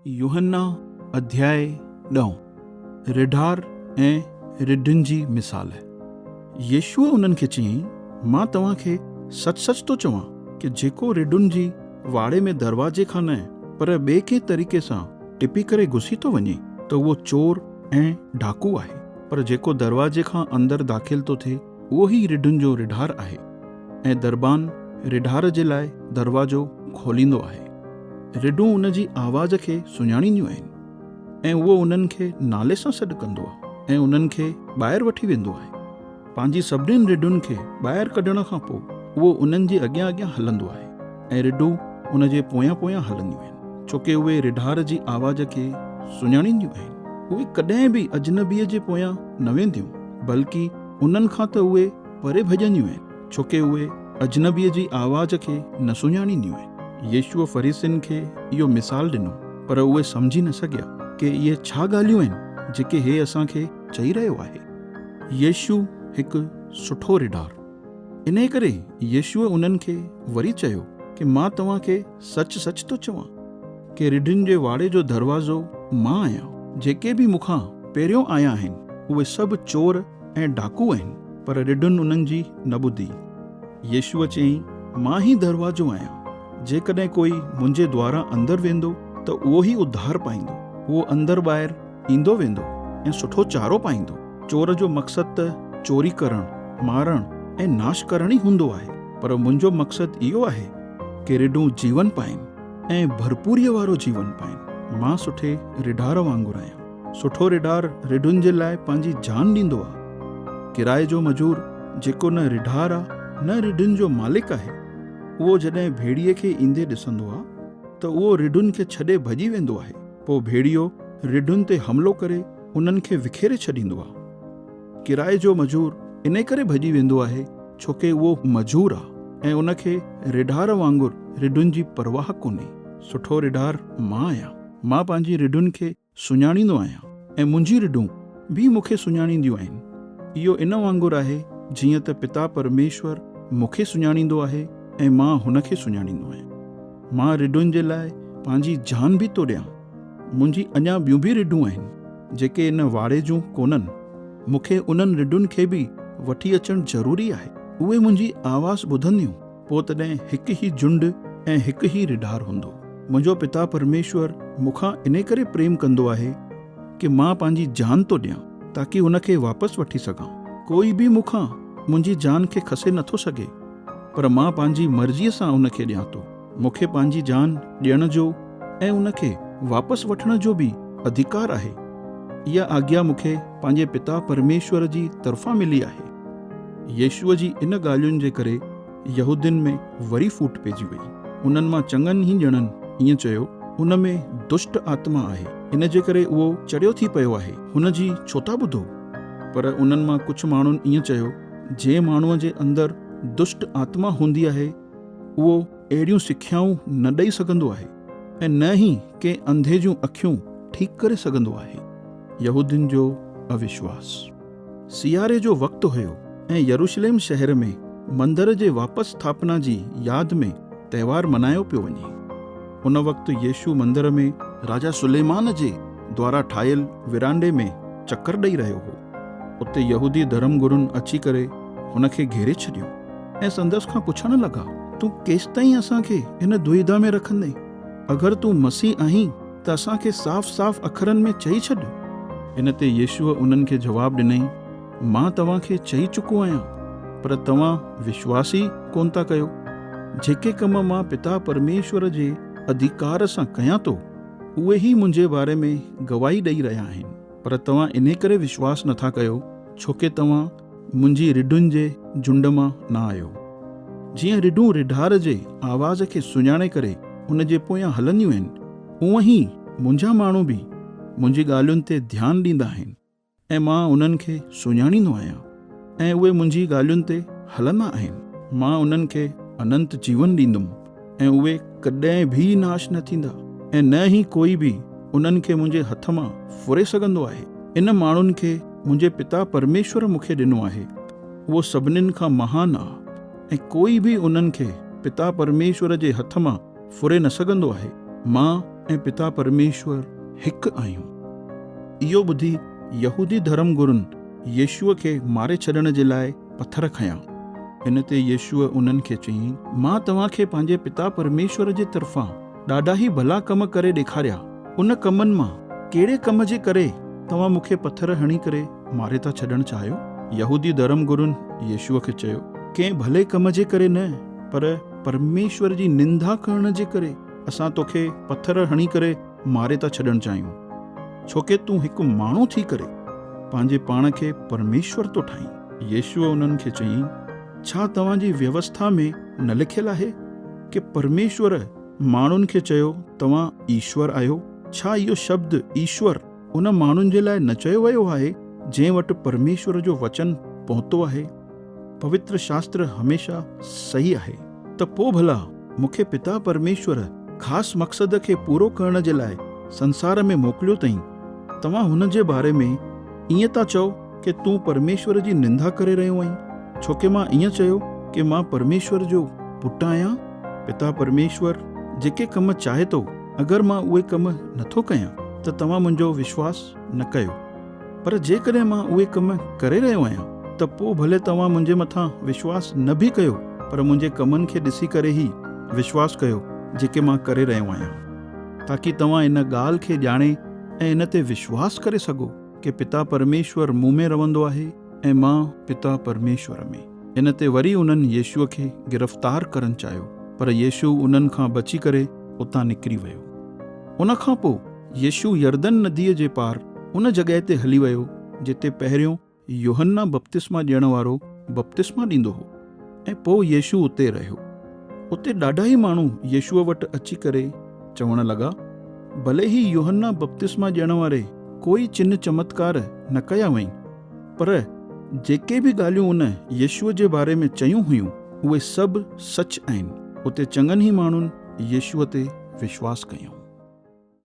يوحنا اڌياء ڏهون، رڍار ۽ رڍن جي مثال. يسوع انهن کي چيائين، مان توهان کي سچ سچ ٿو چوان ڪي جيڪو رڍن جي واڙي ۾ دروازي کان نه پر ٻئي ڪنهن طريقي سان ٽپي ڪري گهسي ٿو وڃي ته اهو چور ۽ ڊاڪو آهي، پر جيڪو دروازي کان اندر داخل ٿو ٿئي اهو ئي رڍن جو رڍار آهي ۽ دربان رڍار جي لاء دروازو کوليندو آهي. رڍون ان جي آواز کي سڃاڻينديون آهن ۽ اهو انهن کي نالي سان سڏ ڪندو آهي ۽ انهن کي ٻاهر وٺي ويندو آهي. پنهنجي سڀنين رڍن کي ٻاهر ڪڍڻ کان پوء اهو انهن جي اڳيان اڳيان هلندو آهي ۽ رڍون ان جي پويان پويان هلنديون آهن، ڇوڪه اهي رڍار جي آواز کي سڃاڻينديون آهن. اهي ڪڏهن به اجنبيء جي پويان نه وينديون، بلڪ انهن کان ته اهي پري ڀڄنديون آهن، ڇوڪه اهي اجنبيء جي آواز کي نه سڃاڻينديون آهن. يسوع فريسين کي اهو مثال ڏنو، پر اهي سمجهي نه سگهيا ڪي اهي ڇا ڳالهيون آهن جيڪي هي اسان کي چئي رهيو آهي. يسوع هڪ سٺو رڍار. انهيء ڪري يسوع انهن کي وري چيو ڪي مان توهان کي سچ سچ ٿو چوان ڪي رڍن جي واڙي جو دروازو مان آهيان. جيڪي به مون کان پهريون آيا آهن، اهي سڀ چور ۽ ڊاڪو آهن، پر رڍن انهن جي نه ٻڌي. يسوع چيائين، مان ئي دروازو آهيان. جيڪڏهن ڪوئي منهنجي دواران اندر ويندو ته اهو ئي اڌار پائيندو. اهو اندر ٻاهر ايندو ويندو ۽ سٺو چارو پائيندو. چور جو مقصد ته چوري ڪرڻ، مارڻ ۽ ناش ڪرڻ ئي هوندو آهي، پر منهنجو مقصد اهو آهي ڪي رڍون جيون پائين ۽ ڀرپوريء وارو جيون پائين. مان سٺي رڍار وانگر آهيان. سٺو رڍار رڍن جي لاء پنهنجي جان ڏيندو آ. ڪرائي جو مزور جيڪو نه رڍار آ نه رڍن جو مالڪ آهي، اهو جڏهن ڀيڙيي کي ايندي ڏسندو آ ته اهو رڍن کي ڇڏي ڀڄي ويندو آهي. پوء ڀيڙيو رڍن تي حملو ڪري انهن کي وکيري ڇڏيندو آ. ڪرائي جو مزور انهي ڪري ڀڄي ويندو آهي ڇوڪه اهو مزور آ ۽ ان کي رڍار وانگر رڍن جي پرواهه ڪونهي. سٺو رڍار مان آهيان. مان پنهنجي رڍن کي سڃاڻيندو آهيان ۽ منهنجي رڍون به مون کي سڃاڻينديون آهن. اهو ان وانگر آهي جيئن ته پتا پرميشور مون کي سڃاڻيندو آهي ۽ مان هن کي سڃاڻيندو آهيان. مان رڍن جي لاء پنهنجي جان به ٿو ڏيان. منهنجي اڃا ٻيون به رڍون آهن، جيڪي ان واڙي جون ڪونهن. مون کي انهن رڍن کي به وٺي اچڻ ضروري آهي. اهي منهنجي آواز ٻڌنديون. پوء تڏهن هڪ ئي جهنڊ ۽ هڪ ئي رڍار هوندو. منهنجو پتا پرميشور مون کان انهي ڪري پريم ڪندو آهي ڪي مان پنهنجي جان ٿو ڏيان تاڪي ان کي واپس وٺي سگهان. ڪوئي به مون کان منهنجي جان کي کسي نٿو سگهي، پر مان پنهنجي مرضيء سان ان کي ڏيان ٿو. مون کي پنهنجي جان ڏيڻ جو ۽ ان کي واپس وٺڻ جو به اڌيڪار آهي. اها آگيا مون کي پنهنجي پتا پرميشور جي طرفان ملي آهي. يسوع جي ان ڳالهين جي ڪري يهودين ۾ وري ڦوٽ پئجي وئي. انهن مان چڱن ئي ڄڻن ائين چيو، ان ۾ دشٽ آتما آهي، ان جي ڪري اهو چريو ٿي پيو آهي، هن جي ڇو ٿا ٻڌو؟ پر انهن مان ڪجهه ماڻهن ائين چيو، جنهن ماڻهوء جي اندر دشٽ آتما هوندي آهي، اهو اهڙيون سکيائون نه ڏئي سگهندو آهي ۽ نه ئي ڪنهن انڌي جون اکيون ٺيڪ ڪري سگهندو آهي. يهودين جو اوشواس. سياري جو وقت هيو ۽ يروشليم شهر ۾ مندر جي واپس ٿاپنا جي ياد ۾ تهوار منايو پيو وڃي. ان وقت يسوع مندر ۾ راجا سليمان جي دوارا ٺاهيل ورانڊي ۾ چڪر ڏئي رهيو هو. اتي يهودي ڌرم گرن اچي ڪري هن کي گهيري ڇڏيو ۽ سندس کان پڇڻ لڳا، تون ڪيستائين اسان کي هن دويڌا ۾ رکندين؟ اگر تون مسيح آهين ته اسان کي صاف صاف اکرن ۾ چئي ڇڏ. ان تي يسوع انهن کي جواب ڏنائين، مان توهان کي چئي چڪو آهيان، پر توهان وشواس ئي ڪونه ٿا ڪيو. جيڪي ڪم مان پتا پرميشور جي اڌيڪار سان ڪيان ٿو، اهي ئي منهنجي باري ۾ گواهي ڏئي رهيا آهن. پر توهان انهي ڪري وشواس نٿا ڪيو، ڇوڪه توهان منهنجي رڍن جي جهنڊ مان نه آهيو. جيئن رڍون رڍار جي آواز کي سڃاڻي ڪري ان جي پويان هلنديون آهن، اونئن ئي منهنجا ماڻهو به منهنجي ڳالهين تي ڌيان ڏيندا آهن ۽ مان انهن کي سڃاڻيندو آهيان ۽ اهي منهنجي ڳالهين تي هلندا آهن. مان انهن کي اننت جيون ڏيندم ۽ اهي ڪڏهن به ناش نه ٿيندا ۽ نه ئي ڪوئي به انهن کي منهنجي هٿ مان ڦري سگهندو آهي. ان ماڻهن کي منهنجي پتا پرميشور مون کي ڏنو آهي، اهو سڀنين کان مهان آ ۽ ڪوئي به انهن کي پتا پرميشور جي هٿ مان ڦري نه سگهندو آهي. مان ۽ پتا پرميشور هڪ آهيون. اهو ٻڌي يهودي ڌرم گرن يسوع کي ماري ڇڏڻ جي لاء پٿر کنيا. ان تي يسوع انهن کي چيائين، مان توهان کي پنهنجي پتا پرميشور جي طرفان ڏاڍا ئي ڀلا ڪم ڪري ڏيکاريا. ان ڪمن مان ڪهڙي ڪم جي ڪري توهان مون کي پٿر هڻي ڪري ماري ٿا ڇڏڻ چاهيو؟ يهودي ڌرم گرن يسوع کي چيو، ڪنهن ڀلي ڪم جي ڪري نه، پر پرميشور جي نندا ڪرڻ جي ڪري اسان توکي پٿر هڻي ڪري ماري ٿا ڇڏڻ چاهيون، ڇوڪه تون هڪ ماڻهو ٿي ڪري پنهنجي پاڻ کي پرميشور ٿو ٺاهين. يسوع انهن کي چيائين، ڇا توهان جي ويوسٿا ۾ نه لکيل آهي ڪه پرميشور ماڻهن کي چيو توهان ايشور آهيو؟ ڇا اهو شبد ايشور ان ماڻهن جي لاء نه چيو ويو آهي جنهن وٽ پرميشور جو وچن پهتو آهي؟ پوتر شاستر هميشه صحيح آهي. ته پوء ڀلا مون کي پتا پرميشور خاص مقصد کي پورو ڪرڻ جي لاء سنسار ۾ موڪليو اٿئين، توهان هن جي باري ۾ ائين ٿا چئو ڪه تون پرميشور جي نندا ڪري رهيو آهين، ڇوڪه مان ائين چيو ڪه مان پرميشور جو پٽ آهيان؟ پتا پرميشور جيڪي ڪم چاهي ٿو، اگر مان اهي ڪم نه ٿو ڪيان ته توهان منهنجو وشواس نه ڪيو. پر جيڪڏهن مان اهي ڪم ڪري رهيو آهيان ته پوء ڀلي توهان منهنجي مٿان وشواس نه به ڪيو پر منهنجي ڪمن کي ڏسي ڪري ئي وشواس ڪيو جيڪي مان ڪري رهيو آهيان، تاڪي توهان ان ڳالهه کي ڄاڻي ۽ ان تي وشواس ڪري سگهو ڪي پتا پرميشور مون ۾ رهندو آهي ۽ مان پتا پرميشور ۾. ان تي وري انهن يسوع کي گرفتار ڪرڻ چاهيو، پر يسوع انهن کان بچي ڪري اتان نڪري ويو. ان کان پوء يسوع يردن نديء جي پار ان جڳهه تي هلي ويو، جتي پهريون يوحنا بپتسما ڏيڻ وارو بپتسما ڏيندو هو ۽ پوء يسوع اتي رهيو. اتي ڏاڍا ئي ماڻهو يسوع وٽ اچي ڪري چوڻ لڳا، ڀلي هي يوحنا بپتسما ڏيڻ واري ڪوئي چن چمتڪار نه ڪيا هئائين، پر جيڪي به ڳالهيون ان يسوع جي باري ۾ چيون هيون، اهي سڀ سچ آهن. اتي چڱن ئي ماڻهن يسوع تي وشواس ڪيو.